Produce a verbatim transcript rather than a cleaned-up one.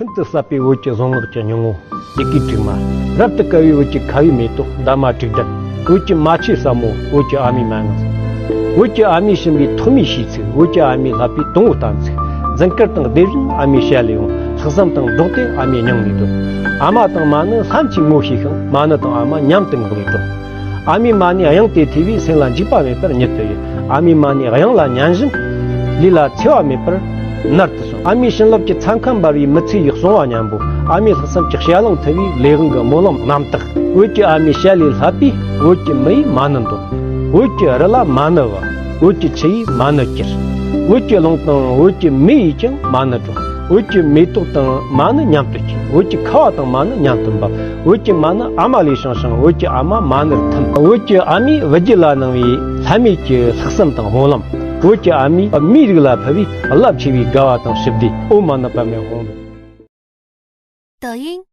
ཤིན་ཏུ་ཟབ་པའི་བོད་ཀྱི་གཟུངས་སྔགས་ཀྱི་སྙིང་པོ། ཡི་གེ་དྲུག་མ། རབ་ཏུ་དཀར་བའི་བོད་ཀྱི་ཁ་བའི་མེ་ཏོག་འདབ་མ་དྲུག་ལྡན། བོད་ཀྱི་མ་ཆོས་ཟབ་མོ། བོད་ཀྱི་ཨ་མའི་མ་དངུལ། བོད་ཀྱི་ཨ་མའི་བྱིན་པའི་ཐོག་མའི་ཤིས་ཚིག། བོད་ཀྱི་ཨ་མའི་བསླབ་པའི་དང་པོའི་གཏམ་ཚིག། རྫུན་དཀར་དང་སྡེ་བཞིན་ཨ་མའི་ཞལ་ལས་འོང་། ལྷག་བསམ་དང་འགྲོགས་ཏེ་ཨ་མའི་སྙིང་ནས་འདོན། ཨ་མ་དང་མ་ནི་ལྷན་ཅིག་ངོ་ཤེས་ཤིང་། མ་ནི་དང་ཨ་མ་མཉམ་དུ་ངག་ལས་འགྲོ། ཨ་མའི་མ་ཎི་དབྱངས་དེ་ཐོས་པས། སེམས་ལ་འཇིགས་པ་མེད་པར་ཉིད་དུ་ཡལ། ཨ་མའི་མ་ཎི་དབྱངས་ལ་ཉན་བཞིན། ལུས་ལ་འཚེ་བ་མེད་པར་ནར་དུ་སོང་། ཨ་མའི་བྱིན་རླབས་ཀྱི་ཚ་ཁམས་འབར་བའི་མི་ཚེ་ཡི་བསྲུང་བ་མཉམ་པོ། ཨ་མའི་ལྷག་བསམ་གྱི་བཤད་ལམ་ཐུབ་པས། ལས་དབང་གི་སྨོན་ལམ་རྣམ་དག། བོད་ཀྱི་ཨ་མའི་ཞལ་ལས་བསླབས་པས། བོད་ཀྱི་མི་ཡིས་མ་ཎི་འདོན། བོད་ཀྱི་རི་ལ་མ་ཎི་བ། བོད་ཀྱི་ཆུ་ཡིས་མ་ཎི་གྱེར། བོད་ཀྱི་རླུང་དང་བོད་ཀྱི་མེ་ཡིས་ཀྱང་མ་ཎི་སྒྲོག། བོད་ཀྱི་མེ་ཏོག་དང་མ་ཎི་མཉམ་དུ་སྐྱེ། བོད་ཀྱི་ཁ་བ་དང་མ་ཎི་མཉམ་དུ་འབབ། བོད་ཀྱི་མ་ཎི་ཨ་མ་ལས་བྱུང་ཞིང་། བོད་ཀྱི་ཨ་མ་མ་ཎིར་ཐིམ། བོད་ཀྱི་ཨ་མས་བུ་རྒྱུད་ལ་གནང་བའི་ལྷད་མེད་ཀྱི་ལྷག་བསམ་དང་སྨོན་ལམ། བོད་ཀྱི་ཨ་མས་མིའི་རིགས་ལ་ཕུལ་བའི་རླབས་ཆེ་བའི་དགའ་བ་དང་ཞི་བདེ། ཨོཾ་མ་ཎི་པདྨེ་ཧཱུྃ།